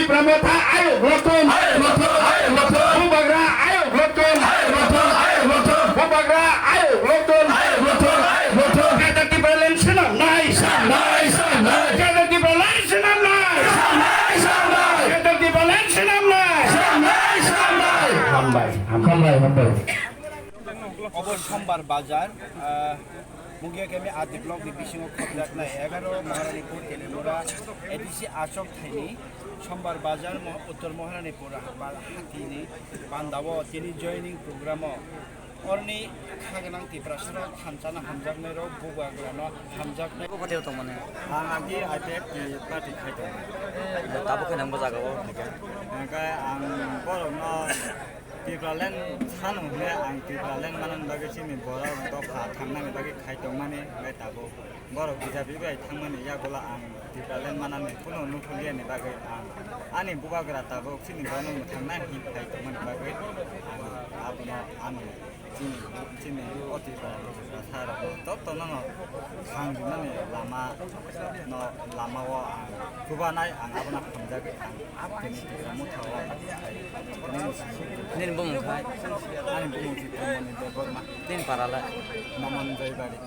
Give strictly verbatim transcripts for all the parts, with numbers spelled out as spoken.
Tipra Motha ayuk loktun. Ayuk loktun, ayuk loktun. Bubagra ayuk loktun. Ayuk loktun, ayuk loktun. Bubagra ayuk loktun. Ayuk loktun, ayuk loktun. Greater Tipraland swnamnai. Swnamnai, swnamnai. Greater Tipraland swnamnai. Swnamnai, swnamnai. Greater Tipraland swnamnai. Swnamnai, swnamnai. Hambai, hambai. Hambai, hambai. Obo Sombar Bazar, ah, Mugiakemi R D block ni bisingo khobjaknai egaroh Maharanipur Telimura A D C achuk thaini Sombar Bazar Mo-, Uttor Maharanipur ha-, ba-, hatini pandao tini joining program o oroni khagnang Tiprasarok thansa no hamjaknairok bubagrano hamjaknai. Bo phatio tongmani. Ang agi I P F T party khai tongo. Tabuk khe nang bo jaga o phaikha. Hingkhe ang borokno Tipraland sano hwnwi ang Tipraland manani bagwi chini borok dopha thangnani bagwi khai tongmani, hwnkhai tabuk borok B J P bai thangmani yagulo ang Tipraland manani kunu nukhuliani bagwi ang ani bubagra tabuk chini borokno mwthangna hinwi khai tongmani bagwi ang abono ano chini, chini o Tipraland sar jotono thang rinani lama no, lama o ang chubanai, ang abono hamjagwi ang tini Tipra Motha o. Nini bumung khai? Ani bumung Chitromoni Debbarma. Nini para le? Mamanjoibari.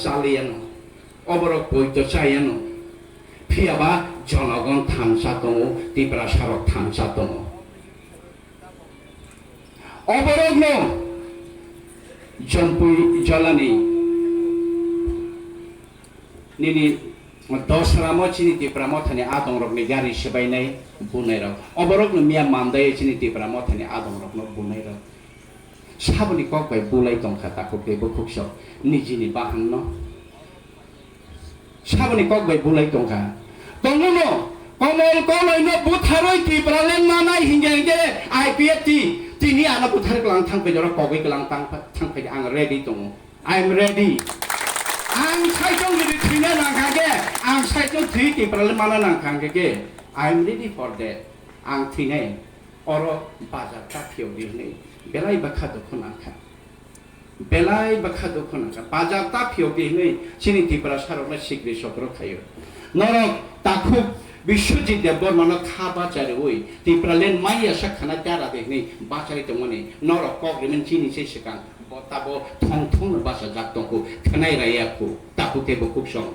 Chaliyano, oborok poito chayano, phiyaba jonogon thansa tongo, Tiprasarok thansa tongo. Oborokno jompui jolani nini dosramo chini Tipra Mothani adongrokni gari swbainai bunairok. Oborokno miya mandai chini Tipra Mothani adongrokno bunairok. Saboni kok bai bulai tongkha takhuk tei bukhuksok nijini bahanno. Saboni kok bai bulai tongkha. Tongono Komol Koloino butharwi Tipraland manai hingke hingke I P F T tini ano buthar klang thangpai jora kogwi klang tang thangpai ang ready tongo. I am ready. Ang saichung jodi thwina nangkha khe, ang saichung thwi Tipraland mana nangkha hingke khe, I am ready for that. Ang thwinai. Oro bazar ta phiyok di hwnwi belai bakha dukhu nangkha. Belai bakha dukhu nangkha. Bazar ta phiyok di hwnwi chini Tiprasarokno sikri sokro khaio. Norok takhuk Biswajit Debbarmano kha bachariui Tipraland maya sak khana dara di hwnwi bachari tongmani norok kok rimani chini se swkang bo tabo thong thongno bachajak tongkhu, khwnai raya khu, takhuk tei bukhuksong.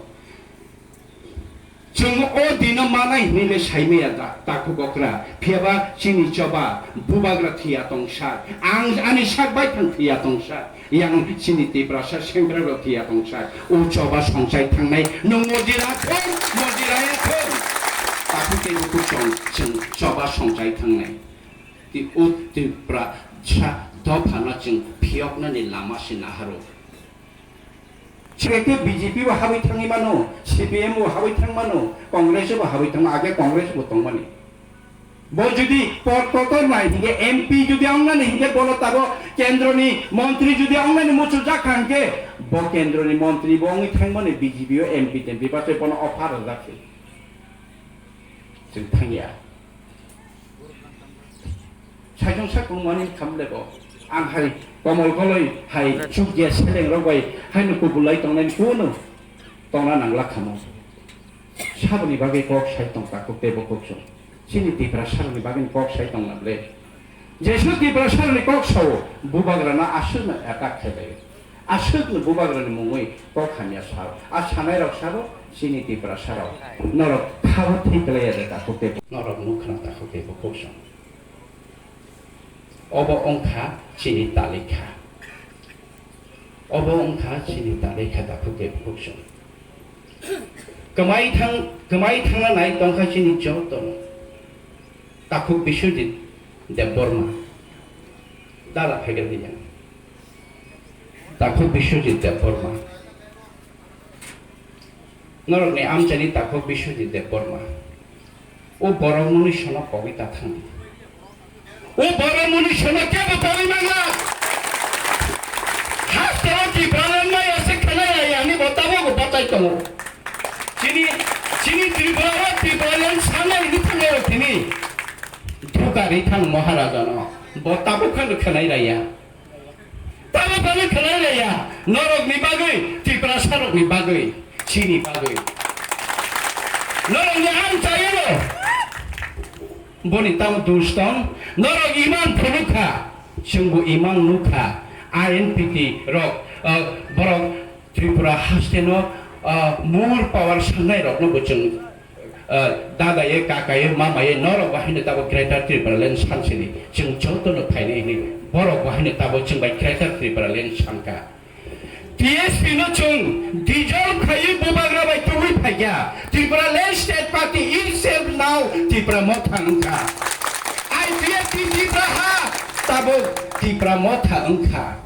Chwng o dino manai hwnwi le saimaya da, takhuk okra. Phiyaba chini choba, bubagra thwiya tongsa. Ang ani sak baithang thwiya tongsa. Yang chini Tiprasa sengkrakrok thwiya tongsa. O choba songchai thangnai, nwng mojira thung, mojira ya thung. Takhuk tei bukhuk chwng, chwng choba songchai thangnai. Ti-, o Tiprasa dophano chwng phiyoknani lama se naharo. Chwraikhe B J P bo habwi thangwi mano, C P M bo habwi thang mano, Congress bo habwi thang mano, age Congress bo tongmani. Bo jodi por kotor nai hingke M P jodi ongnani hingke bono tabo kendroni montri jodi ongnani muchujak kha hingke bo kendroni montri bo ongwi thangmani B J P o M P tempi bachai bono offer rwjak se. Chwng thangya. Saichung sak tongmani khamle bo. Ang hai Komol Koloi hai chukya seleng rok bai hai no kubulai tongnai kuno tongna nangla khamo. Saboni bagwi kok sai tong takhuk tei bo kok chwng. Chini Tiprasarokni bagwi kok sai tong nable. Jesu Tiprasarokni kok sao bubagrano aswkno attack khlai lai. Aswkno bubagrani mungwi kok hamya sao. A sanairok sabo chini Tiprasarok. Norok khabo thwi klaiya de takhuk tei norok nukha takhuk tei bukhuk song. Obo wngkha chini talikha. Obo wngkha chini talikha takhuk tei bukhuk song. Kwmai thang, kwmai thangna nai tongkha chini jotono. Takhuk Biswajit Debbarma. Dara phaikha diya. Takhuk Biswajit Debbarma. Norokni amchaini takhuk Biswajit Debbarma. O borok mwnwi sono pogwi ta thang. O borok mwnwi sono kebo pogwi mangla. Hasteo Tipraland maya se khwnai raya, ani bo tabuk bo bachai tongo. Chini, chini Tripura o Tipraland sanai ni thangnairok tini. Dhukari thang Maharaja no. Bo tabuk khano khwnai raya. Tamo tamo khwnai raya, norokni bagwi, Tiprasarokni bagwi, chini bagwi. Norokni ang chayano. Boni tamo dos tong, norok imang phunukha, chwngbo imang nukha, I N P T rok, ah, borok Tripura hasteno, ah, more power sangnai rokno bo chwng Ah, dadaye, kakaye, mamaye, norok bo haino tabuk Greater Tipraland sansini. Chwng jotono phainai hinwi borok bo haino tabuk chwng bai Greater Tipraland sanka. T S P no chwng dissolve khaiwi bubagra bai tubui phaikha. Tipraland State Party itself now Tipra Motha wngkha. I P F T Tipra ha tabuk Tipra Motha wngkha.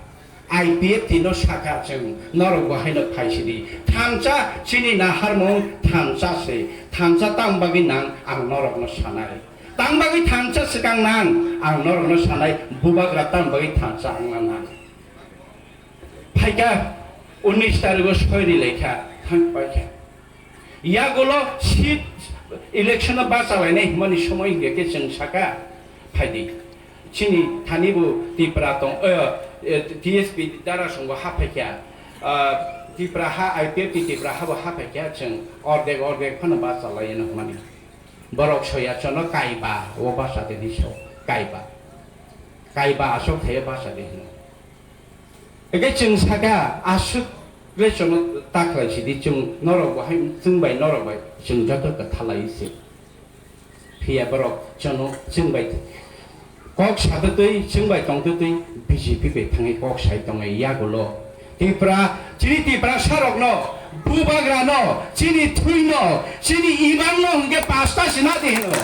I P F T no sakha chwng, norok bo haino phaisidi. Thansa chini naharmung thansa se. Thansa tang bagwi nang ang norokno sanai. Tang bagwi thansa swkang nang ang norokno sanai. Bubagra tang bagwi thansa wngna nang. Phaikha unnish tarigo soi ri laikha, thang paikha. Yagulo seat election o bachalainai hwnmani somoi hinkhe khe chwng saka phaidi. Chini thani bo Tipra tong, eh, eh, T S P dara songo haphaikha. Ah, Tipra ha, I P F T Tipra ha bo haphaikha chwng ordek ordek phano bachalai hwnmani. Borok soya chono kaiba o basa de diso kaiba. Kaiba aswk thaio basa de hwno. Eke chwng saka, aswk le chwngno ta khlai sidi, chwng norok bo hai, chwng bai norok bai chwng joto kwthalai se. Phiya borok chwngno chwng bai kok satwtwi, chwng bai tongtwtwi B J P bai thangwi kok sai tongo yagulo. Tipra, chini Tipra sarokno, bubagrano, chini thwino, chini imangno hwnkhe pasta sina di hwno.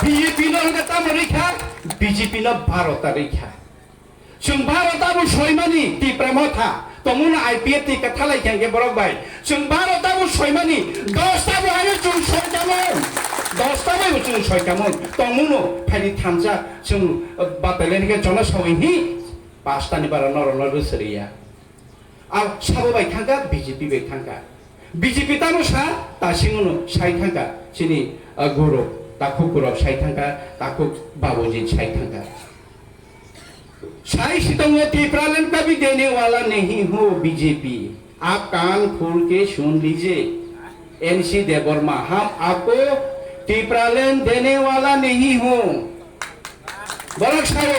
B J P no hwnkhe tamo rikha, B J P no barota rikha. Chwng baro tabuk soimani Tipra Motha, tongmungno I P F T kwthalai khe hwnkhe borok bai. Chwng baro tabuk soimani, dos tabuk haino chwng soikamung. Dos tabukbo chwng soikamung. Tongmungno phaidi thansa chwng, uh, batalani khe jono sawi hi pastani bara norokno rwsariya. Ang sabo bai thangkha, B J P bai thangkha. B J P tamo sa, ta singono sai thangkha. Chini, uh, guru, takhuk guru sai thangkha, takhuk babuji sai thangkha. Sai si tongo, Tipraland kabhi dene wala nahi ho B J P. Aap kaan khol ke sun lijiye. N C Debbarma, hum aapko Tipraland dene wala nahi ho. Borok sao,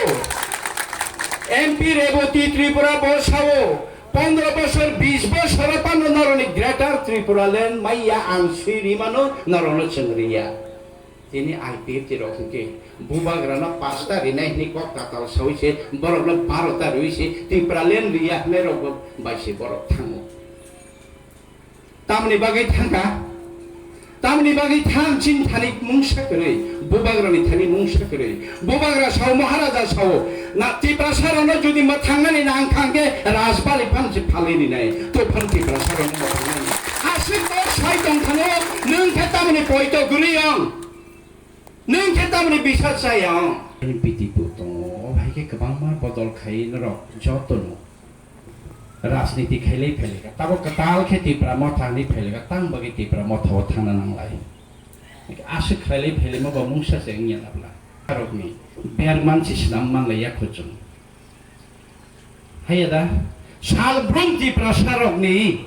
M P Reboti Tripura bo sao, pondro bosor, bis bosor phano norokni Greater Tripura Land maya ang swi rimano, norokno chwng riya. Tini I P F T rok hwnkhe bubagrano pasta rinai hwnwi kok tatal sawi se, borokno barota rwi se, Tipraland riya hwnwi rok bai se borok thango. Tamni bagwi thangkha? Tamni bagwi thang chini thani mungsa kwrwi, bubagrani thani mungsa kwrwi. Bubagra sao, Maharaja sao, na Tiprasa rokno jodi ma thangnani nang kha hwnkhe Rajbari phan se phalwi rinai, to phan Tiprasa rokno ma thangnani. Aswk kok sai tong thano, nwng khe tamni poito kwrwi ong? Nwng khe tamni bisar chaya ong? N P T bo tongo, o hai khe kwbangma bodol khai norok jotono. Rajniti khailai phailai kha. Tabuk kwtal khe Tipra Motha hinwi phailai kha. Tang bagwi Tipra Motha o thangna nanglai. Aswk khailai phailaima bo mungsa se wngya nabla. Rokni berman si swnam manlai ya kho chwng. Haiya da, sal brum Tiprasa rokni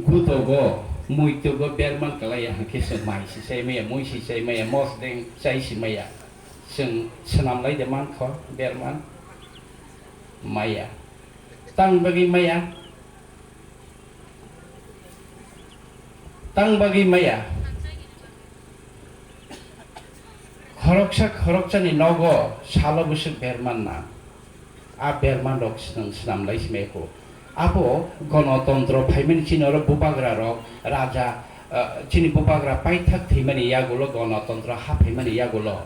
gutogo, muitogo berman kalai ya hwnkhe se mai si chai maya, mui si chai maya, mosdeng chai si maya. Chwng swnam lai de man kho berman maya. Tang bagwi maya. Tang bagwi maya. Khoroksa khoroksani nogo salo bwswk berman na. A berman rok swnam, swnam lai si mai kho. Abo gonotontro phaimani chini oro bubagra rok, raja, ah, chini bubagra paithak thwimani yagulo, gonotontro ha phaimani yagulo.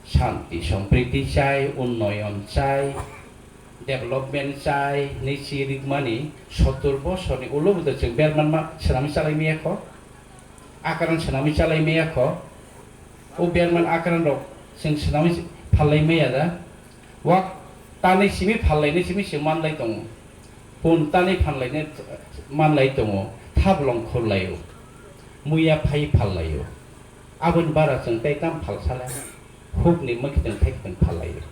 Shanti sompriti chai, unnoyon chai, development chai hinwi chi rikmani sottur bosorni ulo bo chwng berman ma swnam chalai maya kho. Akaran swnamwi chalai maya kho. O berman akaran rok chwng swnamwi phallai maya da. Wak tanwi simi phallainai simi se manlai tongo. Pun tanwi phallainai manlai tongo. Thablong khullaio. Muya phai phallaio. Aboni bara chwng tei tam phalsala. Hukni mwkhitwng thaitwng phallaio.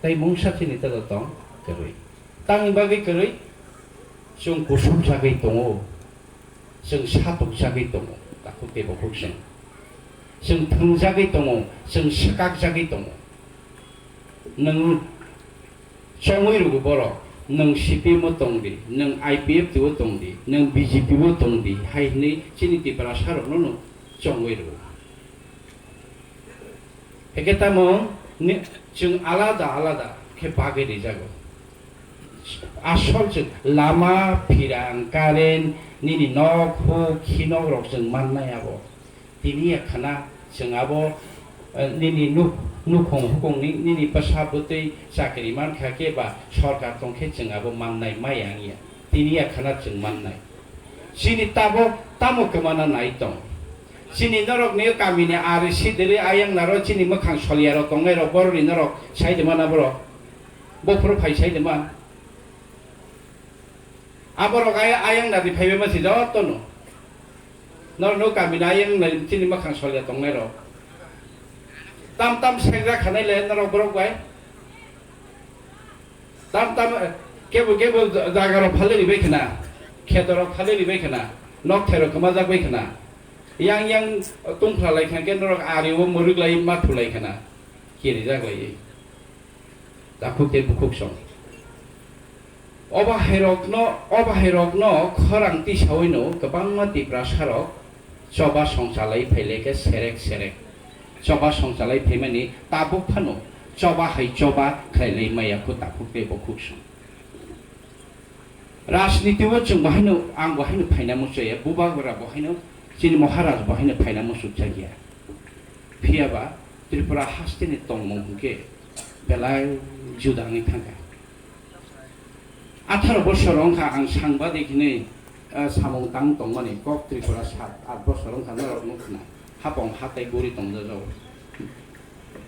Tei mungsa chini telo tong kwrwi. Tamni bagwi kwrwi chwng kusum jagwi tongo. Chwng satok jagwi tongo, takhuk tei bukhuk chwng. Chwng thwngjagwi tongo, chwng swkakjagwi tongo. Nwng chongwi rwgo borok, nwng C P M o tong di, nwng I P F T o tong di, nwng B J P o tong di, hai hwnwi chini Tiprasa rokno no chongwi rwgo. Heke tamo ni-, chwng alada alada khe bagwi rijago. Asol chwng lama, phirang, current, nini nok, huk, khinok rok chwng mannai abo. Tini ya khana chwng abo, eh, nini nuk-, nukhung hukung ni, nini bwsa bwtwi chakri mankha khe ba sorkar tongkhe chwng abo mannai maya wngya. Tini ya khana chwng mannai. Chini tabok tamo kwmana nai tong? Chini norok ni kami ni ari si dili ayang naro chini mwkhang solia rok tongnai rok borok ni norok sai de mana borok? Bophuru phai sai de ma? Aborok ay-, ayang nari phai ma si joto no. Norok no kami ni ayang nari chini mwkhang solia tongnai rok. Tam tam segra khanai le norok borok bai. Tam tam, eh, kebo kebo ja-, jaga rok phalwi ribai khna, kheto rok phalwi ribai khna, nok thai rok kwmajak bai khna, yang yang tungphla lai kha khe norok ari o mwrwk lai ma thu lai khna, kirijak lai. Takhuk tei bukhuk song. O bahai rok no, o bahai rok no khorang tisaui no kwbangma Tiprasa rok choba songchalai phailai khe serek serek. Choba songchalai phaimani tabuk phano choba hai choba khlailai maya khu takhuk tei bukhuk song. Rajniti o chwng bo haino, ang bo haino phaina muchaya, Bubagra bo haino, chini Maharaj bo haino phaina muchukjakya. Phiya ba Tripura haste ni tongmung hwnkhe belai juda wngwi thangkha. Atharo bosor wngkha ang sangbadik hinwi, ah, samung tang tongmani kok Tripura sat art bosor wngkha norok nukna hapong hatai guri tongjajago.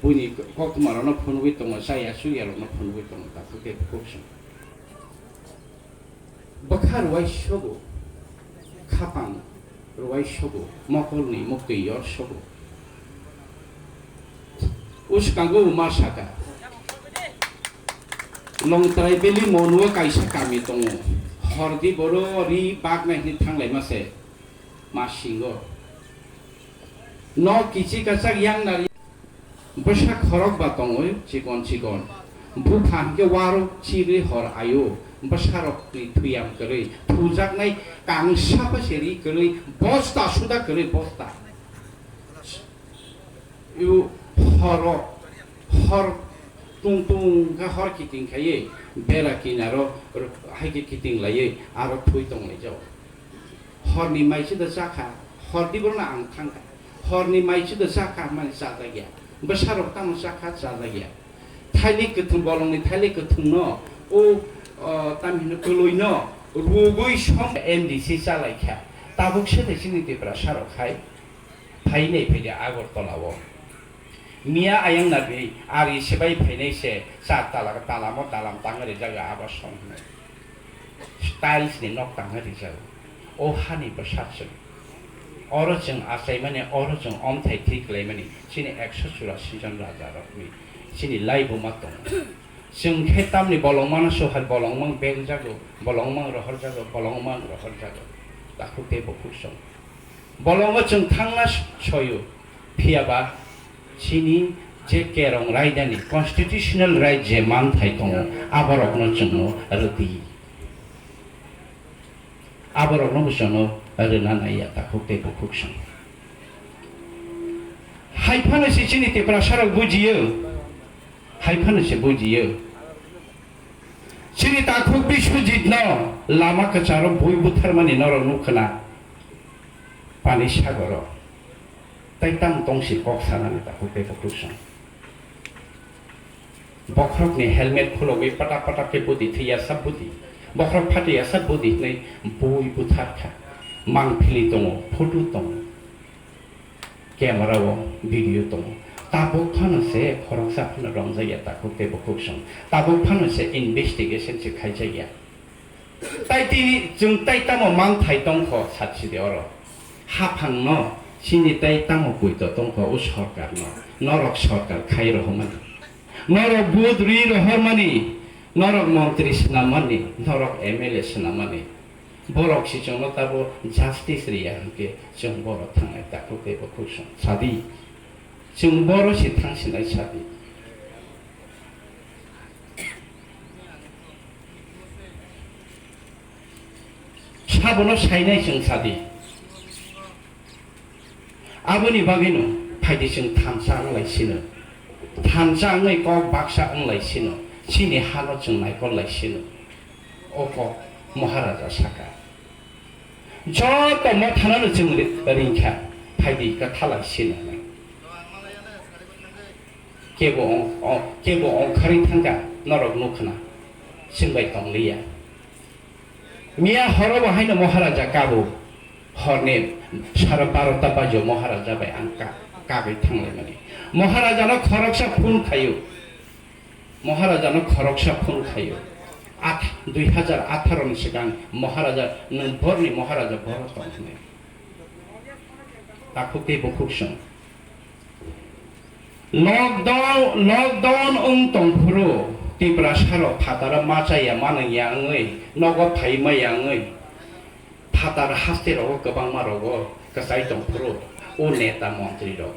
Buini koktwma rokno phunugwi tongo, chaya chuya rokno phunugwi tongo, takhuk tei bukhuk song. Bwkha rwai sogo, khapang rwai sogo, mokolni muktwi yor sogo. Uskango ma saka. Longtrai Valley monuo kaisa kami tongo. Hordi boro ri baknai hwnwi thanglaima se. Ma singo. No kichi kachak yang nari. Bwsa khorok ba tongwi chikon chikon. Bupha hwnkhe warok chirwi hor ayo. Bwsarokni thuyam kwrwi. Thujaknai kangsa pha se ri kwrwi. Bosta suda kwrwi bosta. Ibu horo, hor tung tung kha hor kiting khaiwi bera kinaro hai khe kiting laiwi aro thui tong lai jao. Horni mai chwda chakha, hor di borokno ang thangkha. Horni mai chwda chakha hwnmani chajakya. Bwsarok tamo chakha chajakya. Thailik kwthwng, bolongni thailik kwthwngno o, o, tamhino kwlwino rwgwi song M D C chalaikha. Tabuk se de chini Tiprasarok hai phainai phaikha Agartala o. Miya ayang nadi ari sibai phainai se char tala, talamo dalam tangwi rijak abo song hwnwi. Tiles ni nok tangwi rijak. O hani bwsachwng. Oro chwng achaimani, oro chwng omthai thwi kwlaimani chini ekso churasi jon raja rokni chini laibuma tongo. Chwng khe tamni bolongmano sohar bolongmang bengjago, bolongmang rohorjago, bolongmang rohorjago. Takhuk tei bukhuk song. Bolongo chwng thangna soyo, phiya ba chini je kerong raidani constitutional right je manthai tongo, aborokno chwngno rwdi. Aborokno bo chwngno rwna naiya takhuk tei bukhuk song. Hai phano se chini Tiprasarok bujiyo, hai phano se bujiyo. Chini takhuk Biswajitno lama kwcharo bui butharmani norok nukha na. Pani sagoro. Tai tamo tongsi kok sanani takhuk tei bukhuk song. Bokhorokni helmet khulogwi patak patak khe budi thwiya sab budi. Bokhorok phatwi ya sab budi hwnwi bui buthar kha. Mangpili tongo, photo tongo, camera o video tongo. Tabuk phano se khoroksa phano romjakya takhuk tei bukhuk song. Tabuk phano se investigation se khaijakya. Tai tini chwng tai tamo mangthai tongkho satsidi oro. Haphangno chini tai tamo poito tongkho o sorkarno. Norok sorkar khai rohormani. Norok vote rwi rohormani. Norok montri swnamani. Norok M L A swnamani. Borok si chwngno tabo justice riya hwnkhe chwng borok thangnai takhuk tei bukhuk song sadi. Chwng boro si thang sinai sadi. Sabono sainai chwng sadi. Aboni bagwino phaidi chwng thansa wnglai sino. Thansa wngwi kok baksa wnglai sino. Chini hano chwng naikol lai sino. O kok Maharaja saka. Joto mothanano chwng ri-, ringkha. Phaidi kwthalai sino. Kebo ong-, ong-, kebo ongkharwi thangkha, norok nukhna, chwngbai tongliya. Miya horobo haino Maharaja kabo, horni sara barota bajo Maharaja bai ang ka-, kagwi thanglaimani. Maharajano khoroksa phone khaio. Maharajano khoroksa phone khaio. At-, dui hazar atharo ni swkang Maharaja, nwng borni Maharaja boro tong hwnwi. Takhuk tei bukhuk song. Lockdown, lockdown wng tongphuru Tiprasa rok phataro ma chaya ma nangya wngwi nogo phai maya wngwi phatar haste rogo kwbangma rogo kwchai tongphuru o neta montri rok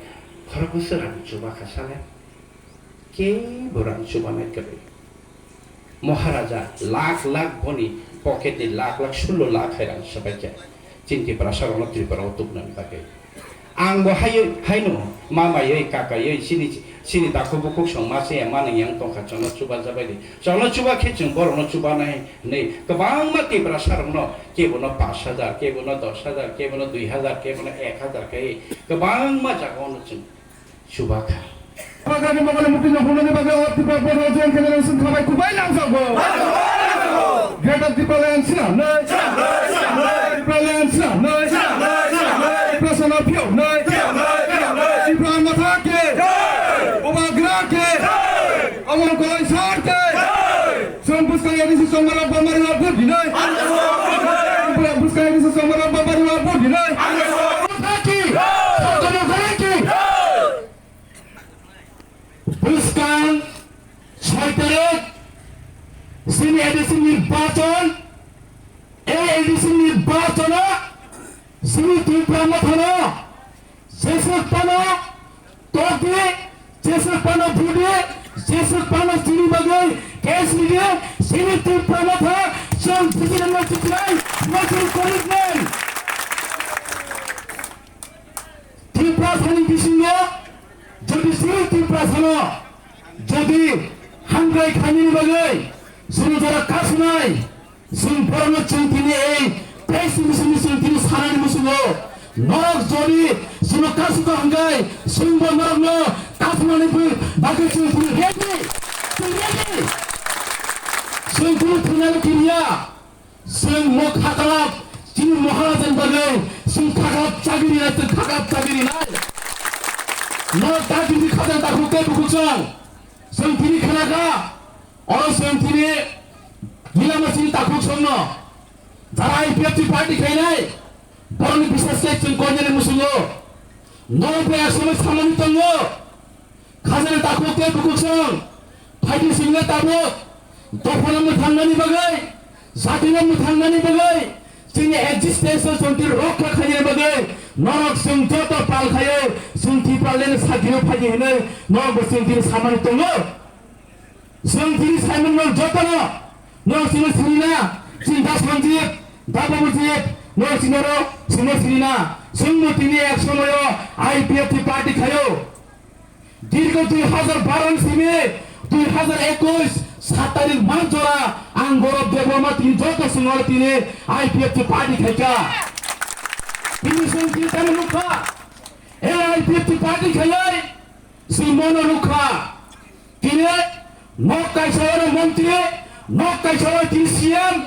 khoroknwswk rang chuba kha sale kebo rang chubanai kwrwi. Maharaja lakh lakh boni pocket ni lakh lakh sullo lakh hai rang swbaikha. Chini Tiprasa rokno Tripura o tubunani bagwi. Ang bo hai, haino mamaiwi kakaiwi chini, chini takhuk bukhuk song ma chaya ma nang yang tongkha chwngno chuba jabai di. Chwngno chuba khe chwng borokno chubanai hinwi kwbangma Tiprasa rokno kebono pash hajar, kebono dos hajar, kebono dui hajar, kebono ek hajar khe kwbangma jaga ono chwng Chubakha. Bagani bagani muti no hunani bagwi o Tripura Board General Generation khabai kubai lamjago. Greater Tipraland swnamnai. Tipraland swnamnai. Tiprasano phiyoknai. Tipra Motha ke. Bubagra ke. Amol Koloi sir ke. Chwng bwskang A D C Chongmarok Bambari wa vote dinai. Chwng bwskang A D C Chongmarok Bambari wa vote dinai. Thaki! Sakano kharaki! Bwskang soi tarik chini A D C nirbachon, ei A D C nirbachono chini Tipra Mothano jeswk phano tokdi, jeswk phano budi, jeswk phano chini bagwi case ridi, chini Tipra Motha chwng bujinani chuknai, mothani commitment. Tiprasani bisingo jodi chini Tiprasano jodi hamkrai khainani bagwi chini jora kasunai, Chwng borokno chwng tini ei press meet ni chwng tini sanani muchungo norok jodi chwngno kasukha hwnkhe chwngbo norokno kasuknani bagwi chwng tini ready, chwng ready. Chwng kunu thwinani kiriya, chwng mo khaklap chini Maharajani bagwi chwng khaklap chagiri nai, chwng khaklap chagiri nai. Norok ta tini khajang takhuk tei bukhuk chwng, chwng tini khanakha. Oro chwng tini Gilama chini takhuk songno jara I P F T party khainai, borokni bisas khe chwng koinani muchungo. Norok bo ek somoi samani tongo. Khajani takhuk tei bukhuk song phaidi chwngno tabuk dophano mwthangnani bagwi, jatino mwthangnani bagwi, chini existence o chwng tini rokha khainani bagwi norok chwng joto pal khaio, chwng Tipraland sakino phaidi hinwi norok bo chwng tini samani tongo. Chwng tini Simon no jotono, no chini sinina, chini da Sanjib, da Babujib, no chini ro, chini sinina, chwng no tini ek somoyo I P F T party khayo. Dirgo dui hazar baro ni simi dui hazar ekush sat tarik Manjora ang Gaurav Debbarma tini joto chwng no tini I P F T party khaika. Tini chwng tini tamo nukha, L I P F T party khayai, chwng mono nukha. Tini nok kaisa oro montri, nok kaisa oro tini C M,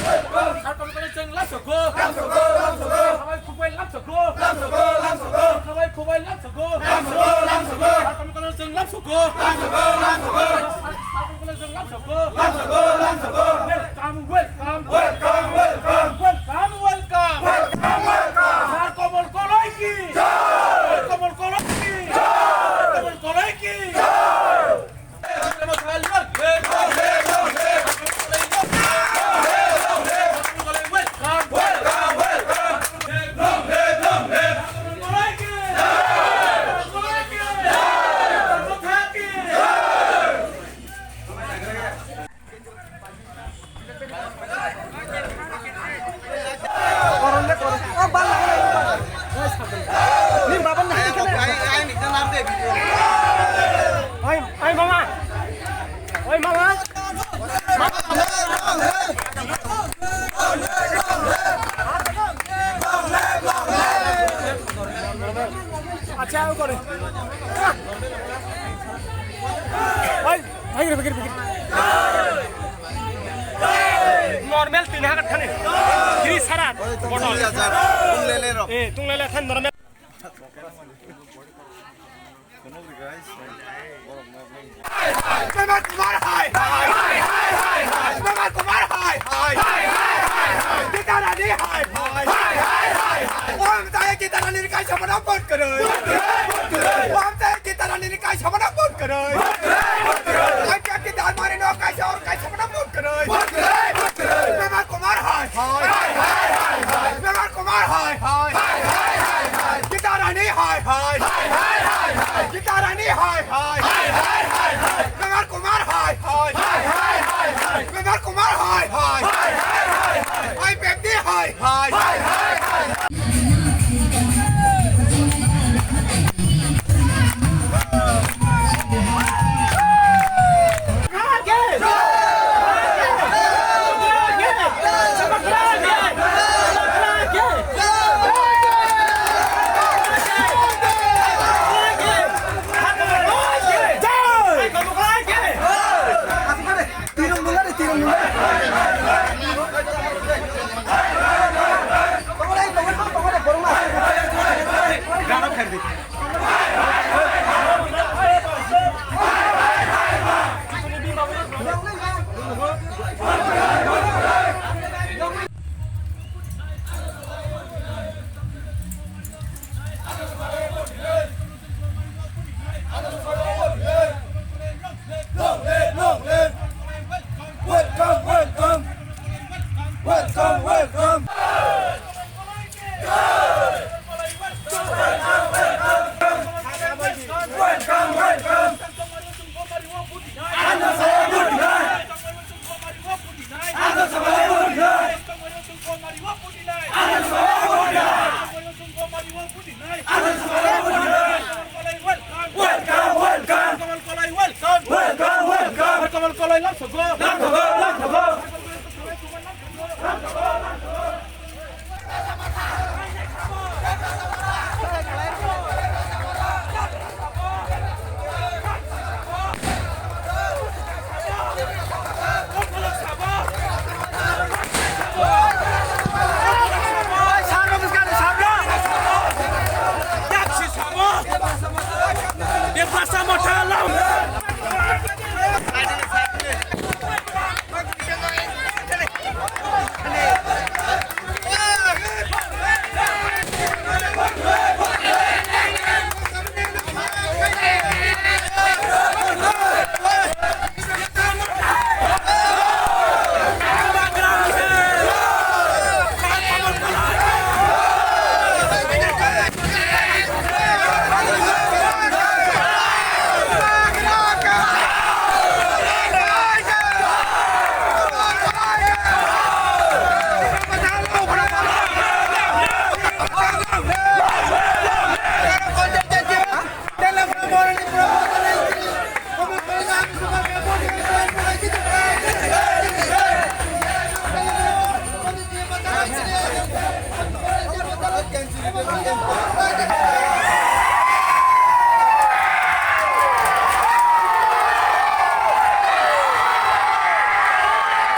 Sar Komol Koloi chwng lamsogo. Khabai khubai lamsogo. Khabai khubai lamsogo. Sar Komol Koloi chwng lamsogo. Sar Komol Koloi chwng lamsogo. Welcome, welcome. Welcome, welcome. Welcome, welcome. Sar Komol Koloi ki. Sar Komol Koloi ki. Sar Komol Koloi ki. Oi, oi, mama. Oi, mama. Acha, oi, kore. Oi, bigir, bigir, bigir. Normal tin hakat thani. Three sarat. Oi, tong botol. Tong lele ro. Eh, tong lele than normal. Memar Kumar hai hai. Memar Kumar hai hai. Gita Rani hai hai. Om Jai Gita Rani ni kaisa mana vote kare. Om Jai Gita Rani ni kaisa mana vote kare. Acha Gita Rani no kaisa or kaisa mana vote kare. Memar Kumar hai hai. Memar Kumar hai hai. Gita Rani hai hai. Gita Rani hai hai. Memar Kumar hai hai. Memar Kumar hai hai. Ai Bepti hai hai.